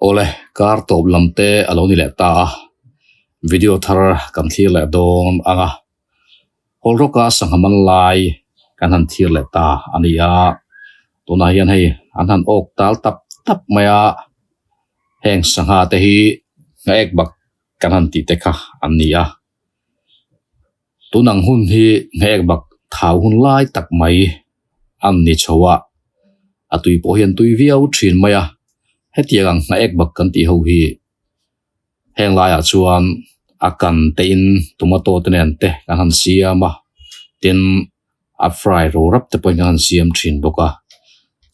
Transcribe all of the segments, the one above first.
Awle, kar tawp lam te a lo ni leh ta a, video thar kan thlir leh dawn ang a. Hall rawka sangha man lai kan han thlir leh ta a ni a, tunah hian hei an han awk tal tap tap mai a, heng sangha te hi nghaek bak kan han tih te kha an ni a. Tunang hun hi nghaek bak thau hun lai tak mai an ni chho a, a tui pawh hian tui viau thin mai a, hetiang ang nghaek bak kan tih ho hi heng laiah chuan a kan te in tomato te nen te kan han siam a, tin a fry ro rap te pawhin kan han siam thin bawk a,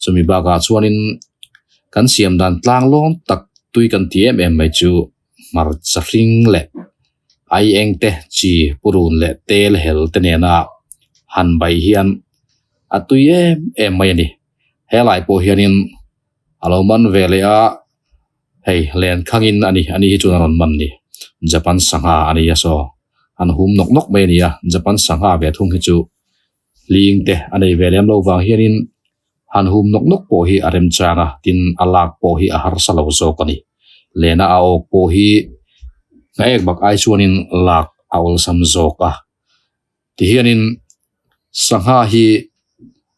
chumi bakah chuanin kan siam dan tlang lawm tak tui kan ti em em mai chu hmarcha hring leh ai eng te chi purun leh tel hel te nena han bai hian a tui em em mai a ni helai pawh hianin a lo man ve leh a hei len khangin a ni a ni hi chuan a rawn man ni Japan sangha a ni a saw an hum nawk nawk mai a ni a Japan sangha ve thung hi chu hling te a nei ve lem lo vang hianin han hum nawk nawk pawh hi a remchang a tin a lak pawh hi a harsa lo zawk a ni lena a awk pawh hi hnaek bak ai chuanin lak a awlsam zawk a tihianin sangha hi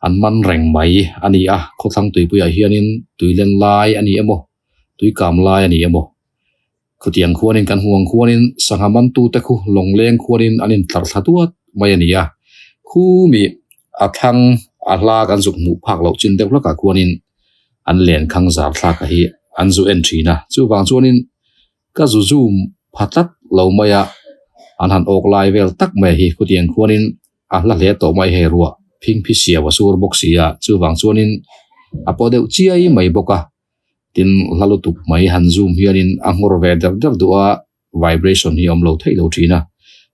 an man reng mai a ni a khawthlang tuipuiah hianin tui len lai a ni emaw tui kam lai a ni emaw khutiang khuanin kan hmuh ang khuanin sangha man tute khu lawngleng khuanin an intlar thla duat mai a ni a khumi a thlang a hla kan zuk hmuh phak loh chin deuh hlakah khuanin an len khang zar thlak a hi an zu en thin a chuvang chuanin ka zu zoom pha tlat lo mai a an han awk lai vel tak mai hi khutiang khuanin a hla hle tawh mai hei ruah phingphi siau a sur bawk si a chuvang chuanin a paw deuh chiai mai bawk a tin hla lutuk mai han zoom hianin a nghawr ve der der duh a vibration hi a awm lo theih lo thin a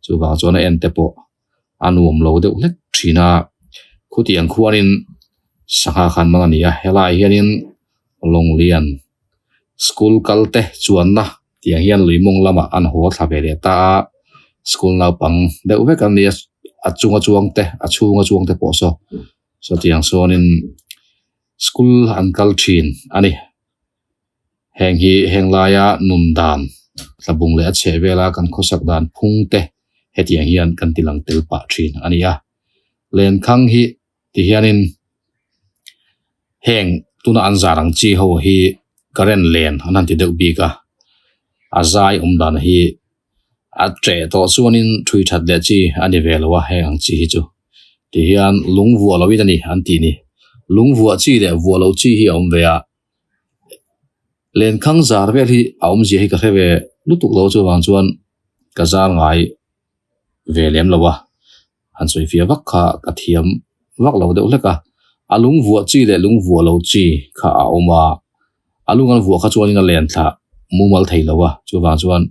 chuvang chuan a en te pawh a nuam lo deuh hlek thin a khutiang khuanin sangha khan man a ni a helaiah hianin Lawnglian school kal te chuanna tiang hian lui mawng lamah an haw thla ve leh ta a school naupang deuh vek an ni a a chunga chuang te a chhunga chuang te pawh saw sawtiang sawnin school an kal thin a ni heng hi heng laia nun dan tlabung leh a chheh vela kan khawsak dan phung te hetiang hian kan ti lang tel pah thin a ni a lenkhang hi tihianin heng tuna an zar ang chi ho hi current len an han ti deuh bik a a zai awm dan hi a ṭeh tawh chuanin ṭhui ṭhat leh chi a ni ve lo a heng ang chi hi chu tihian lung vuah lohin a ni an tih ni lung vuah chi leh vuah loh chi hi a awm ve a lenkhang zar vel hi a awmzia hi ka hre ve lutuk lo chuvang chuan ka zar ngai ve lem lo a han sawi fiah vak kha ka thiam vak lo deuh hlek a a lung vuah chi leh lung vuah lo chi kha a awm a a lung an vuah kha chuanin a len thlah mumal thei lo a chuvang chuan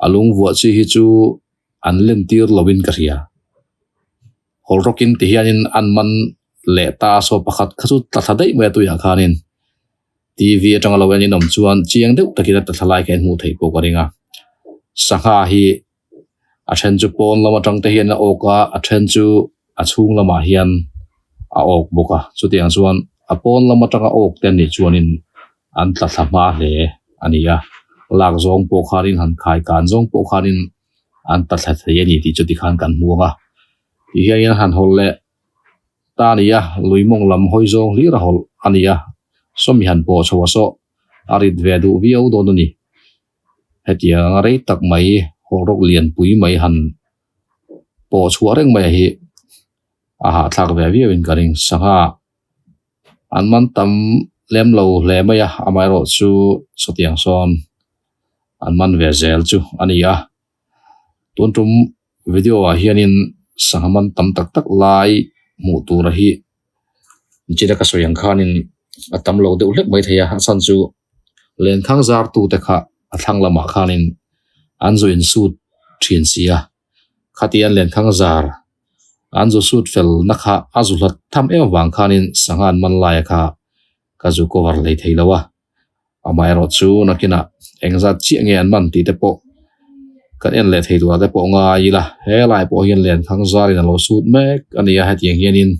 a lung vuah chi hi chu an len tir lovin ka hria hawl rawkin ti hianin an man leh ta a saw pakhat kha chu tla thla daih mai a tuiah khanin T_V atanga lo en in awm chuan chiang deuh takin a tla thla lai kha in hmuh theih pawh ka ring a sangha hi a then chu pawn lam atang te hian a awk a a then chu a chhung lamah hian a awk bawk a chutiang chuan a pawn lam atanga awk te anih chuanin an tla thla hma hle a ni a lak zawng pawh khanin han khai kan zawng pawh khanin an tla thla thei a ni tih chu tikhan kan hmu ang a tihianin han hawlh leh ta a ni a lui mawng lam hawi zawng hlir a hawlh a ni a sawmi han pawh chho a saw a rit ve duh viau dawn a ni. Hetiang a rei tak mai hawl rawk lianpui mai han pawh chhuah reng mai hi a hahthlak ve viau in ka ring. Sangha an man tam lem lo hle mai a amaherawh chu sawtiang sawn an man ve zel chu a ni a. Tun tum video ah hianin sangha man tam tak tak lai hmuh tur hi nichina ka sawi ang khanin a tam lo deuh hlek mai thei a a chhan chu lenkhang zar tute kha a thlang lamah khanin an zu insut thin si a khatian lenkhang zar an zu sut fel na kha a zu hlat tham em avang khanin sangha an man laia kha ka zu cover hlei thei lo a amaherawh chu nakinah engzat chiah nge an man tih te pawh kan en leh thei tur ah te pawh ngai ila helai pawh hian lenkhang zarin a lo sut mek a ni a hetiang hianin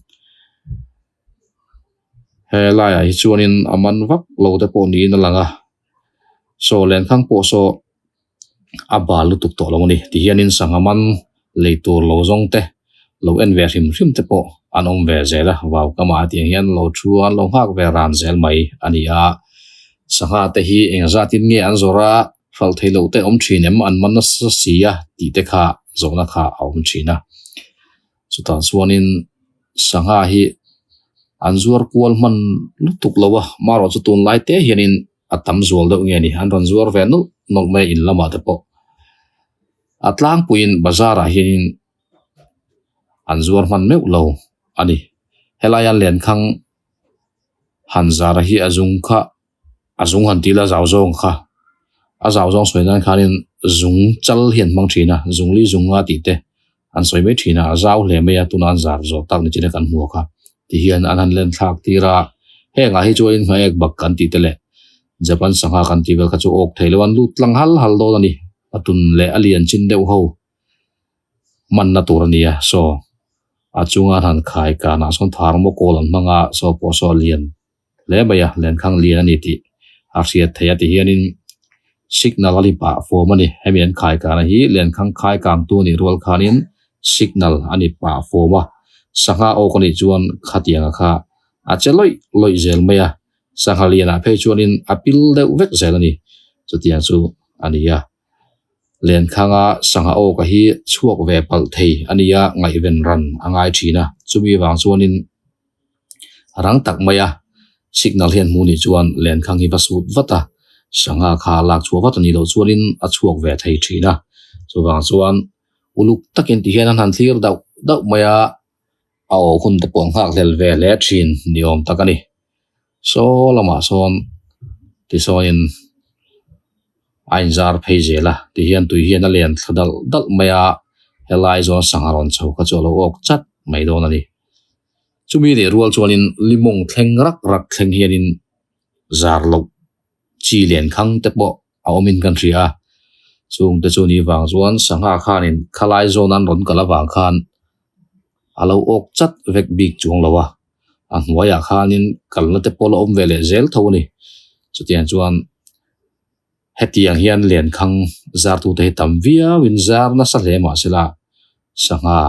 helaiah hi chuanin a man vak lo te pawh niin a lang a. Saw lenkhang pawh saw a bal lutuk tawh lo a ni tihianin sangha man lei tur lo zawng te lo en ve hrim hrim te pawh an awm ve zel a vau kamah tiang hian lo thu a an lo nghak ve ran zel mai a ni a sangha te hi eng zatin nge an zawrh a hralh theih loh te awm thin em an man nasa si a tih te kha zawhna kha a awm thin a chutah chuanin sangha hi an zuar kual hman lutuk lo a marawh chu tunlai te hianin. A tam zual deuh nge ni an rawn zuar ve nawlh nawlh mai a in lamah te pawh a tlangpuiin bazar ah hianin an zuar hman meuh lo a ni helaia lenkhang han zar hi a zung kha a zung han tih ila a zau zawng kha a zau zawng sawi nan khanin zung chal hi an hmang thin a zung li zung nga tih te an sawi mai thin a a zau hle mai a tuna an zar zawh tak ni chin a kan hmu kha tihian an han len thlak tir a hengah hi chuan nghaek bak kan tih te leh Japan sangha kan tih vel kha chu awk thei lo an lut tlang hal hal dawn a ni a tun leh a lian chin deuh ho hmanna tur a ni a saw a chunga an han khai kanah sawn thermocol an hmang a saw pawh saw a lian hle mai a lenkhang lian a ni tih a hriat theih a ti hianin signal a ni pah fawm a ni hemi an khai kana hi lenkhang khai kang tu a nih rual khanin signal a ni pah fawm a sangha awk a nih chuan khatianga kha a che lawih lawih zel mai a sangha lianah phei chuanin a pil deuh vek zel a ni chutiang chu a ni a lenkhanga sangha awk a hi chhuak ve palh thei a nia ngaihven ran a ngai thin a chumi vang chuanin. Rang tak mai a, signal hian hmuh nih chuan lenkhang hi va sut vat a, sangha kha lak chhuah vat a nih loh chuanin a chhuak ve thei thin a. Chuvang chuan uluk takin ti hian an han thlir dauh dauh mai a, a aw hun te pawh an nghak hlel ve hle thin ni awm tak a ni. Saw lamah sawn tisawiin a inzar phei zel a, tihian tui hian a lian thla dalh dalh mai a, helai zawn sangha rawn chho kha chu a lo awk chat mai dawn a ni. Chumi leh rual chuanin limawng thleng rak rak thleng hianin zar loh chi len khang te pawh a awmin kan hria a, chung te chu ni vang chuan sangha khanin khalai zawn an rawn kal avang khan a lo awk chat vek bik chuang lo a, a hnuaiah khanin kalna te pawh la awm ve leh zel tho a ni. Chutiang chuan hetiang hian lenkhang zartute hi tam viauin zar nasa hle mahsela sangha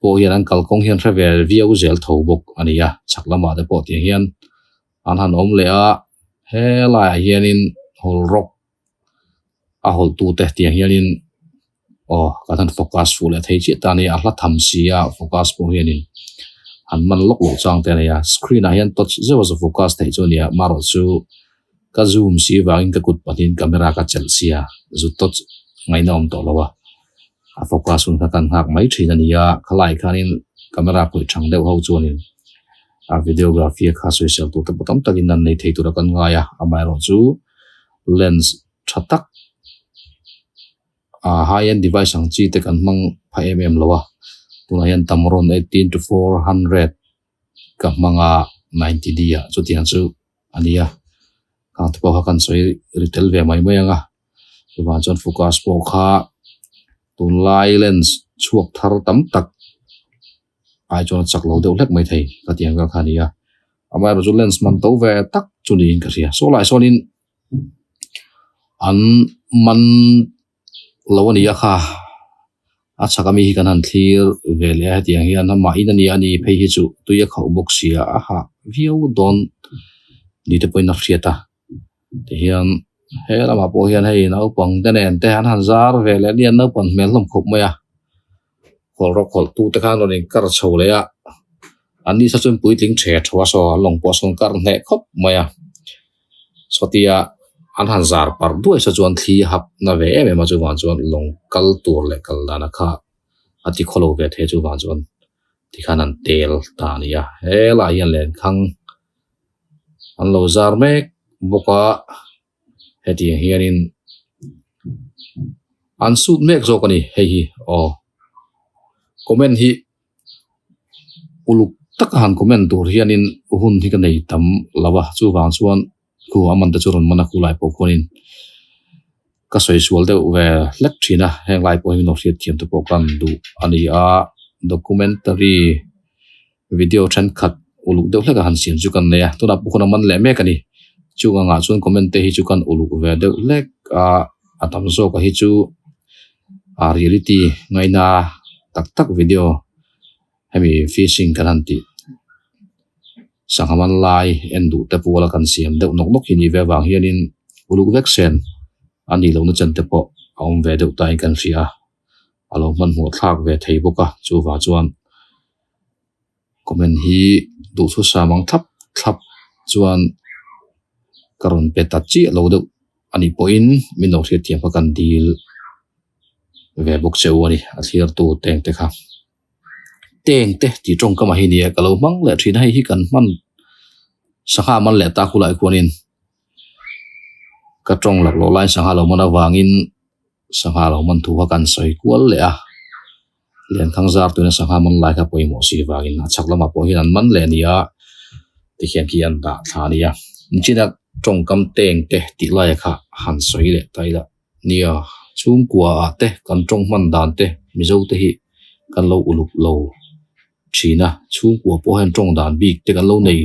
pawh hian an kalkawng hian hre ve viau zel tho bawk a ni a chhak lamah te pawh tiang hian an han awm leh a helaiah hianin hawl rawk a hawlh tu te tiang hianin aw kan han focus fuh leh thei chiah ta a ni a hla tham si a focus pawh hianin an man lawk loh chang te a nei a screen ah hian touch zeuh a za focus theih chu a ni a amaherawhchu ka zoom si vangin ka kut pahnihin camera ka chelh sia zu touch ngaihna awm tawh lo a a focus hun kha kan nghak mai thin a ni a khalai khanin camera khawih thang deuh ho chuanin a videography a kha sawisel tur te pawh tam takin an nei thei tura kan ngai a amaherawhchu lens tha tak ah high end device ang chi te kan hmang pha em em lo a tunah hian Tamron 18 to 400 ka hmang a 90D ah chutiang chu a ni a khang te pawh kha kan sawi ri tel ve mai mai ang a chuvang chuan focus pawh kha tunlai lens chhuak thar tam tak ai chuan a chak lo deuh hlek mai thei ka ti ang vel kha a ni a amaherawhchu lens man to ve tak chu niin ka hria saw lai sawnin an man lo a ni a kha a chhak ami hi kan han thlir ve leh a hetiang hian amah in a ni a ni phei hi chu tui a khauh bawk sia a hah viau dawn ni te pawhin a hriat a tihian he lamah pawh hian hei naupang te nen te an han zar ve leh nia naupang hmel hlawm khawp mai a kawlh rawk kawlh tu te khan rawn in kar chho leh a an ni saw chuan puitling the tho a saw an lawng pawh a sawn kar hneh khawp mai a. Sawtia an han zar parh duai saw chuan thli hap na ve em em a chuvang chuan lawng kal tur leh kal dan a kha a ti khawlo ve thei a chuvang chuan tikhan an tel ta a ni a helaiah hian lenkhang an lo zar mek bawk a hetiang hianin an sut mek zawk a ni hei hi aw comment hi. Uluk taka han comment tur hianin hun hi ka nei tam lo a, chuvang chuan khu a man te chu rawn man a khu lai pawh khuanin ka sawi sual deuh ve hlek thin a, heng lai pawh hi min lo hriat thiam te pawh kan duh a ni a, documentary video thenkhat uluk deuh hlek a han siam chu kan nei a, tunah pawh khuan a man leh mek a ni. Chung angah chuan comment te hi chu kan uluk ve deuh hlek a, a tam zawk a hi chu a reality ngaina tak tak video hemi fishing kan han tih sangha man lai en duh te puala kan siam deuh nawk nawk hi ni ve avang hianin uluk vek sen a nih lohna chen te pawh a awm ve deuh tain kan hria a, a lo hmanhmawh thlak ve thei bawk a chuvang chuan comment hi duhthusam ang thlap thlap chuan ka rawn pe ta chiah lo deuh a nih pawhin min lo hriatthiam kha kan dil ve bawk che u a ni a thlir tu teng te kha teng te tih tawngkam ah hi nia ka lo hmang leh thin a hei hi kan hman sangha man leh tak hulai khuanin ka tawng lak loh laiin sangha lo man avangin sangha lo man thu kha kan sawi kual leh a Lenkhang zar tuna sangha man lai kha pawimawh si vangin a chhak lamah pawh hian an man leh a ni a tikhian khi an dah thla a ni a nichina tawngkam teng te tih laia kha han sawi leh ta ila nia chhungkua ah te kan tawng hman dan te mizo te hi kan lo uluk lo thin a chhungkua pawh hian tawng dan bik te kan lo nei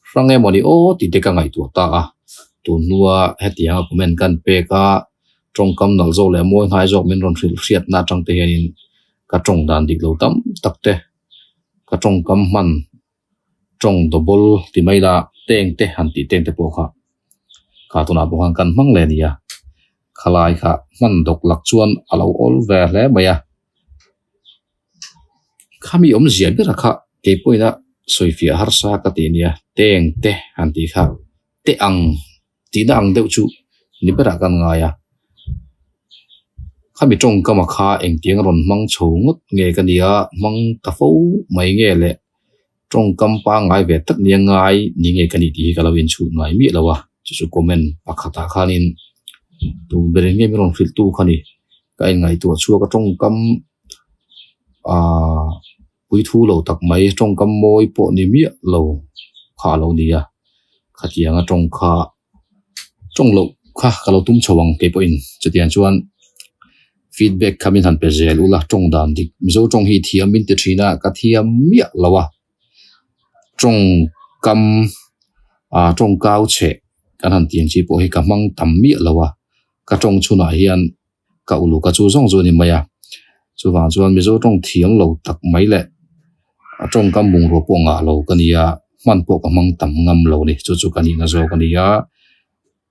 hrang emaw ni aw tih te ka ngaihtuah ta a tun hnua hetianga comment kan pek a. Tawngkam nalh zawk leh mawi hnai zawk min rawn hrilh hriatna atang te hianin ka tawng dan dik lo tam tak te, ka tawngkam hman tawng double ti mai la teng te han tih teng te pawh kha kha tunah pawh khan kan hmang leh a ni a, khalai kha hman dawk lak chuan a lo awl ve hle mai a. Khami awmzia bera kha keipawhin a sawifiah harsa ka ti nia teng te han tih kha teh ang. Tihna ang deuh chu ni berah kan ngai a, khami tawngkama kha engtiang rawn hmang chho ngawt nge ka nia, hmang ta fo mai nge le tawngkam pangngai ve tak nia ngai ni nge ka nih tih hi ka lo inchhut ngai miah lo a, chu chu comment pakhatah khanin tu ber in nge min rawn hrilh tu kha ni, ka inngaihtuah chhuak a tawngkam aaa Puithu lo tak mai tawngkam mawi pawh ni miah lo kha a lo ni a, khatianga tawng kha tawng loh kha ka lo tum chho ang kei pawhin chutiang chuan feedback kha min han pe zel ula tawng dan dik Mizo tawng hi thiam min ti thin a ka thiam miah lo a, tawngkam ah tawngkau chheh kan han tih ang chi pawh hi ka hmang tam miah lo a, ka tawng chhunah hian. Ka uluk a chu zawng chu a ni mai a, chuvang chuan Mizo tawng thiam lo tak mai leh a tawngkam bungrua pawh ngah lo ka nia, hman pawh ka hmang tam ngam lo a ni, chu chu ka nihna zawk a ni a,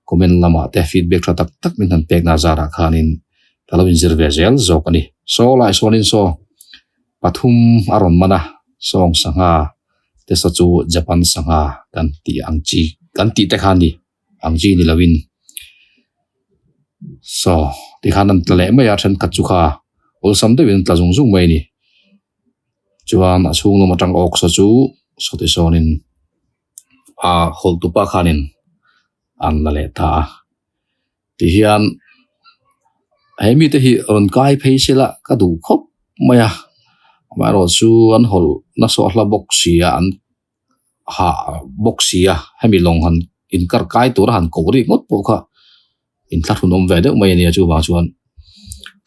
comment lamah te feedback tha tak tak min han pekna zarah khanin ka lo inzir ve zel zawk a ni. Saw lai sawnin saw pathum a rawn man a, sawng sangha te saw chu Japan sangha kan tih ang chi kan tih te kha a ni. Ang chi ni lovin saw tikhan an tla leh mai a thenkhat chu kha awlsam deuhin an tla zung zung mai a ni chuan a chhung lam atang awk saw chu saw ti sawnin a hawlh tupa khanin an la leh ta a tihian he mite hi rawn kai phei se la ka duh khawp mai a amaherawhchu an hawlh nasa hla bawk si a an. hah bawk si a hemi lawng han inkar kai tura han koh rik ngawt pawh kha inthlahrun awm ve deuh mai a nia chuvang chuan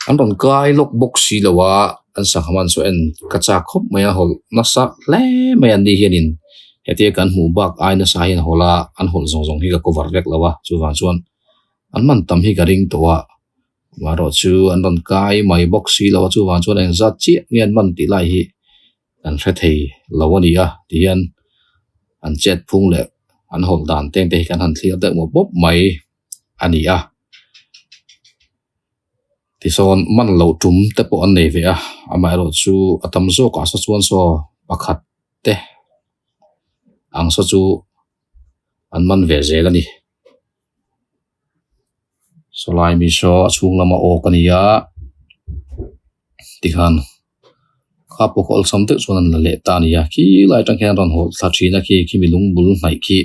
an rawn kai lawk bawk si lo a an sangha man chu en ka chak khawp mai a hawlh nasa hle mai an ni hianin hetia kan hmuh bak ai nasa hian a hawlh a an hawlh zawng zawng hi ka cover vek lo a chuvang chuan an man tam hi ka ring tawh a amaherawh chu an rawn kai mai bawk si lo a chuvang chuan engzat chiah nge an man tih lai hi. Kan hre thei lo a ni a ti hian an chet phung leh an hawlh dan teng te hi kan han thlir deuh mawp mawp mai a ni a. Tisawn man loh tum te pawh an nei ve a, amaherawh chu a tam zawk ah saw chuan saw pakhat te ang saw chu an man ve zel a ni. Sawlai mi saw a chhung lama awk a ni a tikhan kha pawh kha awlsam deuh chuan an la leh ta a ni a khilai atang khian an rawn haw thla thin a khi khimi lung bul hnaih khi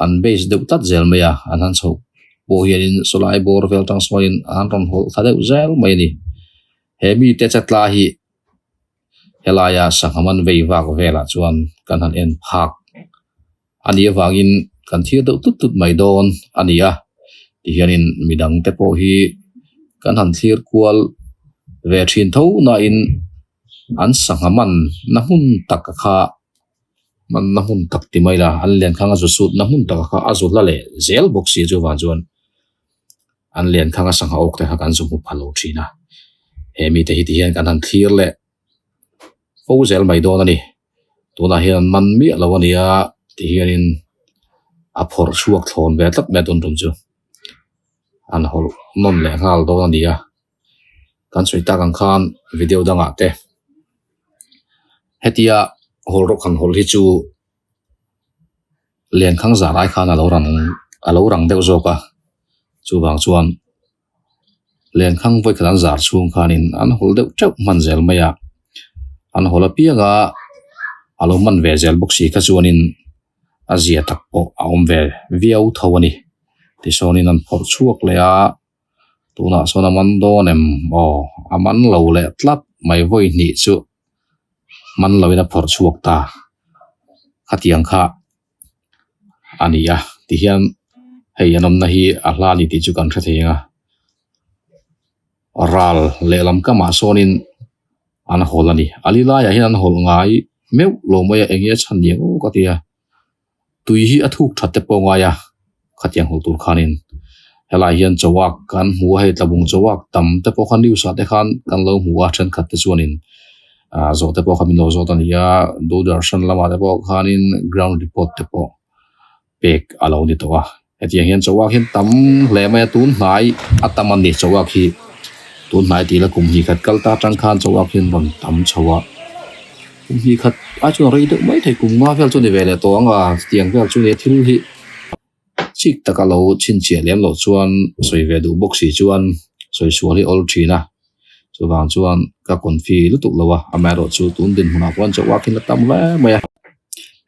an base deuh tlat zel mai a an han chhoh pawh hianin sawlai bawr vel atang sawiin an rawn haw thla deuh zel mai a ni he mite chetla hi helaia sangha man vei vak velah chuan kan han en phak. A nih avangin kan thlir deuh tut tut mai dawn a ni a, tihianin midang te pawh hi kan han thlir kual ve thin tho nain an sangha man na hmun tak kha Hmanna hmun tak ti mai la, an lenkhang a zu sutna hmun takah kha a zu hla leh zel bawk si chuvang chuan an lenkhang a sangha awk te kha kan zu hmu pha lo thin a. He mite hi ti hian kan han thlir leh fo zel mai dawn a ni. Tunah hian an man miah lo a nia ti hianin a phawrh chhuak thlawn ve tlat mai a tun tum chu. An hawlh nawn leh nghal dawn a ni a. Kan sawi tak ang khan video dangah te hetia hawl rawk han hawl hi chu lenkhang zah lai khan a lo rang a lo rang deuh zawk a chuvang chuan lenkhang vawikhat an zar chhung khanin an hawl deuh teuh hman zel mai a an hawl apianga a lo hman ve zel bawk si kha chuanin a zia tak pawh a awm ve viau tho a ni tisawnin an phawrh chhuak leh a. Tunah sawn a man dawn em? Aw, a man lo leh tlat mai vawi hnih chu man loin a phawrh chhuak ta. Khatiang kha a ni a, tihian hei an awmna hi a hla a ni tih chu kan hre thei ang a. Ral lehlam kamah sawnin an hawl a ni. A li laiah hian an hawlh ngai meuh lo mai a, eng nge a chhan ni ang aw ka ti a. Tui hi a thuk that te pawh ngai a, khatiang hawlh tur khanin helai hian chawak kan hmu a, hei tlabung chawak tam te pawh kha news ah te khan kan lo hmu a, thenkhat te chuanin ah zawh te pawh kha min lo zawt a ni a, Doordarshan lamah te pawh khanin ground report te pawh pek a lo ni tawh a, hetiang hian chawak hi an tam hle mai a, tun hnai a tam a ni chawak hi tun hnai tih la kum hnih khat kal ta atang khan chawak hi an rawn tam chho a. Kum hnih khat ai chuan a rei deuh mai thei kum nga vel chu a ni ve leh tawh ang a tiang vel chu nia thil hi chik taka lo chhinchhiah lem loh chuan sawi ve duh bawk si chuan sawi sual hi a awl thin a chuvang chuan ka confi lutuk lo a amaherawh chu tun dinhmunah pawh an chauh a khin a tam hle mai a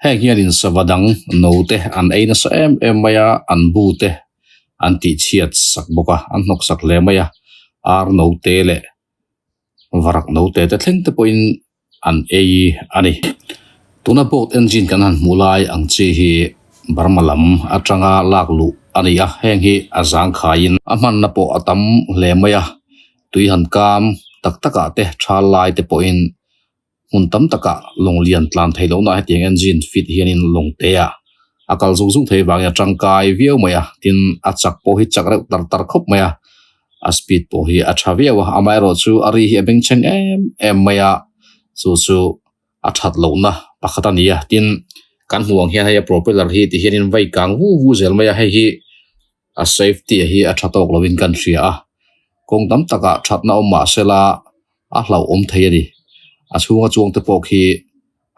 heng hianin sava dang no te an ei nasa em em mai a an bu te an tihchhiat sak bawk a an hnawk sak hle mai a ar no te leh varak note te thleng te pawhin an ei a ni. Tuna boat engine kan han hmuh lai ang chi hi Burma lam atanga lak luh a ni a, heng hi a zangkhaiin a hmanna pawh a tam hle mai a, tui han kam tak takah te thal lai te pawhin Hmun tam takah lawng lian tlan theih lohna hetiang engine fit hianin lawng te ah a kal zung zung thei vangin a tangkai viau mai a, tin a chak pawh hi chak reuh tar tar khawp mai a, a speed pawh hi a tha viau a, amaherawhchu a ri hi a bengchheng em em mai a, chu chu a that lohna pakhat a ni a, tin kan hmuh ang hian hei a propeller hi ti hianin vai kang vu vu zel mai a, hei hi a safety hi a tha tawk lovin kan hria a, kawng tam takah thatna awm mah sela a hlauhawm thei a ni. A chhunga chuang te pawh khi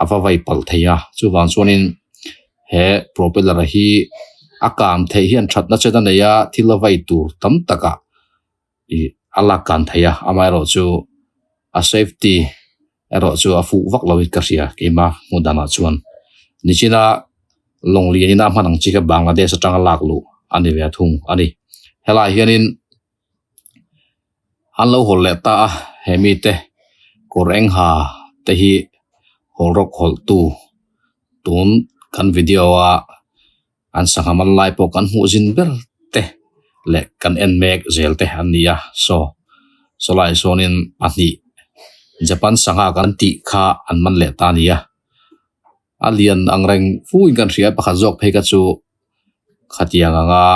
a va vai palh thei a, chuvang chuanin he propeller hi a kang theih hian thatna chen a nei a, thil a vai tur tam takah ih a lak kan thei a, amaherawhchu a safety erawh chu a fuh vak lovin ka hria keima hmuh danah chuan nichina lawng lian ina hman ang chi kha Bangladesh atanga lak luh a ni ve thung a ni. Helaiah hianin An lo hawl leh ta a, he mite kawr eng ha te hi hawl rawk hawlh tu tun kan video a an sangha man lai pawh kan hmuh zin ber te leh kan en mek zel te an ni a, saw saw lai sawnin pahnih Japan sangha kan tih kha an man leh ta a ni a, a lian ang reng fu in kan hria pakhat zawk phei kha chu khatiang anga.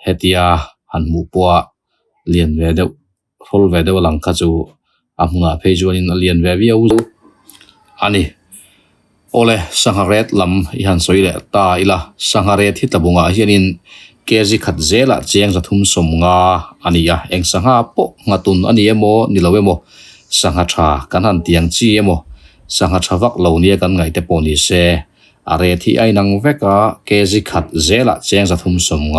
Hetia han hmuh pawha lian ve deuh hrawl ve deuh a lang kha chu a hmunah phei chuanin a lian ve viau a ni. Awle sangha ret lam i han sawi leh ta ila sangha ret hi tlabungah hianin kg khat zelah cheng zathum sawmnga a ni a, eng sangha pawh nghatun a ni emaw ni lo emaw sangha tha kan han tiang chi emaw sangha tha vak lo nia kan ngaih te pawh ni se. A ret hi a inang vek a, kg khat zelah cheng 350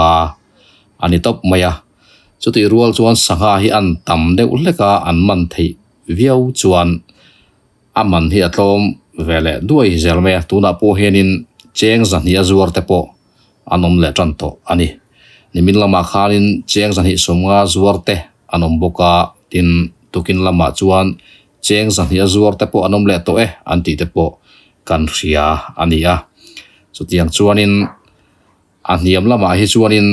a ni tawp mai a. Chutih rual chuan sangha hi an tam deuh hlek a, an man theih viau chuan a man hi a tlawm ve leh duai zel mai a. Tunah pawh hianin cheng 200 a zuar te pawh an awm leh tan tawh a ni. Nimin lamah khanin cheng 250 zuar te an awm bawk a, tin tukin lamah chuan cheng 200 a zuar te pawh an awm leh tawh e an tih te pawh kan hria a ni a. Chutiang chuanin a hniam lamah hi chuanin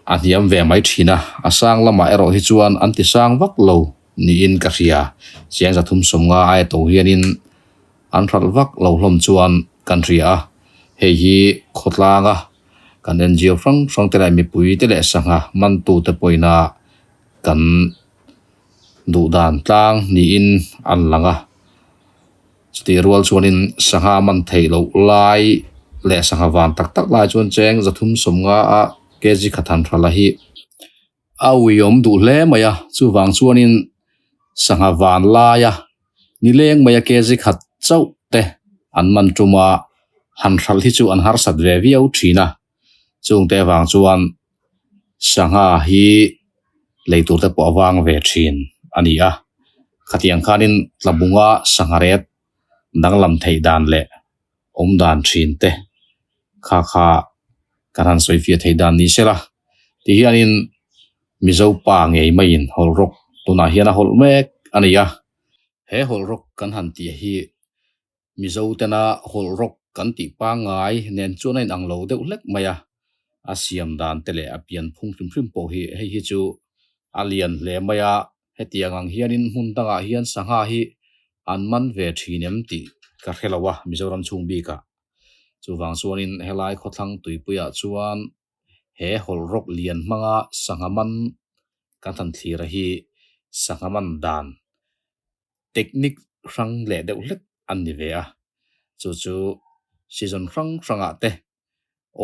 a hniam ve mai thin a, a sang lamah erawh hi chuan an ti sang vak lo niin ka hria. Chiang 350 aia to hianin. an hralh vak lo hlawm chuan kan hria a, hei hi khawtlanga kan ngo hrang hrang te leh mipui te leh sangha mantu te pawhin a kan duh dan tlang niin an lang a, chutih rual chuanin sangha man theih loh lai leh sangha van tak tak lai chuan cheng zathum sawmnga a kg khat han hralh a hi. A uiawm duh hle mai a, chuvang chuanin sangha van laia nileng maia kg khat chauh te an man tum a, han hralh hi chu an harsat ve viau thin a, chungte avang chuan sangha hi lei tur te pawh a vang ve thin a ni a, khatiang khanin tlabunga sangha ret danglam theih dan leh awm dan thin te kha kha kan han sawi fiah theih dan ni sela ti hianin Mizo pa ngei maiin hawl rawk tunah hian a hawlh mek a ni a, he hawl rawk kan han tih hi Mizo tena hawl rawk kan tih pangngai nen chuan a inang lo deuh hlek mai a, a siam dan te leh a pian phung hrim hrim pawh hi hei hi chu a lian hle mai a, hetiang ang hianin hmun dangah hian sangha hi an man ve thin em tih ka hre lo a Mizoram chhung bikah. Chuvang chuanin helai khawthlang tuipuiah chuan he hawlh rawk lian hmanga sangha man kan han thlir a hi sangha man dan technique hrang leh deuh hlek an ni ve a. Chu chu season hrang hrangah te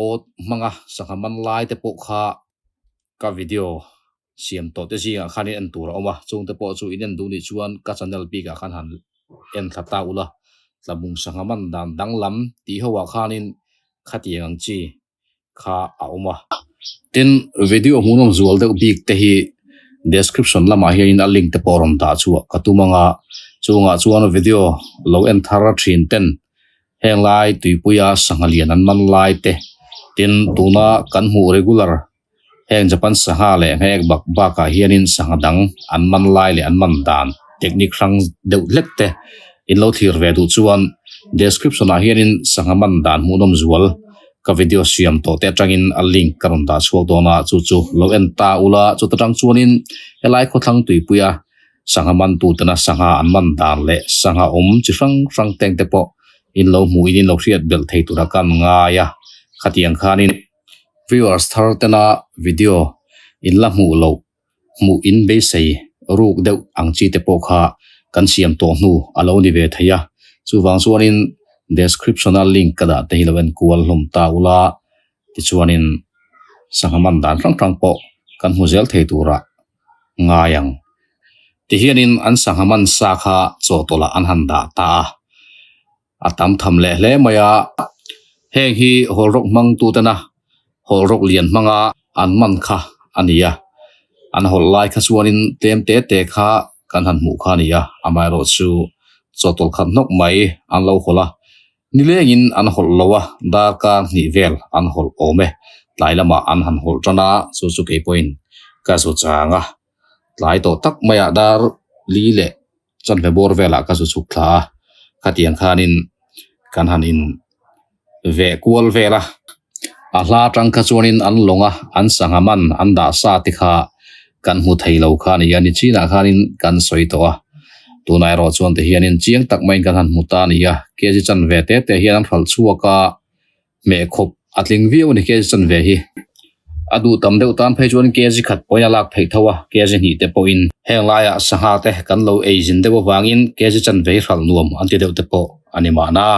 awt hmanga sangha man lai te pawh kha ka video siam tawh te zingah khan in en tur a awm a, chung te pawh chu in en duh nih chuan ka channel bikah khan han en thla ta ula, tlabung sangha man dan danglam tih ho ah khanin khatiang ang chi kha a awm a. Tin, video hmuhnawm zual deuh bik te hi description lamah hianin a link te pawh rawn dah chhuah ka tum ang a, chungah chuan video lo en thar thin ten heng lai tuipuia sangha lian an man lai te, tin tuna kan hmuh regular Heng Japan sangha leh hmek bak bakah hianin sangha dang an man lai leh an man dan technique hrang deuh hlek te in lo thlir ve duh chuan description ah hianin sangha man dan hmuhnawm zual ka video siam tawh te atangin a link ka rawn dah chhuak dawn a, chu chu lo en ta ula chuta tang chuanin helai khawthlang tuipuia sangha man tutena sangha an man dan leh sangha awm chi hrang hrang teng te pawh in lo hmuhin in lo hriat belh thei tura kan ngai a, khatiang khanin. Viewers thar tena video in la hmuh loh hmuh in beisei ruk deuh ang chi te pawh kha kan siam tawh hnu a lo ni ve thei a, chuvang chuanin description a link ka dah te hi lo en kual hlawm ta ula tichuanin sangha man dan hrang hrang pawh kan hmu zel thei turah ngai ang. Tihianin an sangha man sa kha chawhtawlh ah an han dah ta a. A tam tham leh hle mai a, heng hi hawl rawk hmang tutena hawl rawk lian hmanga an man kha a ni a, an hawlh lai kha chuanin tlem te te kha kan han hmuh kha a ni a, amaherawh chu chawhtawlh khat hnawk mai an lo hawlh a, nilengin an hawlh lo a, darkar hnih vel an hawlh awm e, tlai lamah an han hawlh tan a, chu chu kei pawhin ka zu chang a, tlai tawh tak maiah dar li leh Chanve bawr velah ka zu chhuk thla a, khatiang khanin kan han in veh kual vel a, a hla atang kha chuanin an lawng a, an sangha man an dah sa te kha kan hmu thei lo kha a ni a, nichinah khanin kan sawi tawh a, tunah erawh chuan ti hianin chiang tak maiin kan han hmu ta a ni a, kg chanve te te hian an hralh chhuak a. Hmeh khawp a tling viau a ni kg chanve hi. A duh tam deuh tan phei chuan kg khat pawhin a lak theih tho a, kg hnih te pawhin. Heng laiah sangha te kan lo ei zin deuh avangin kg chanve hi hralh nuam an ti deuh te pawh a ni mahna.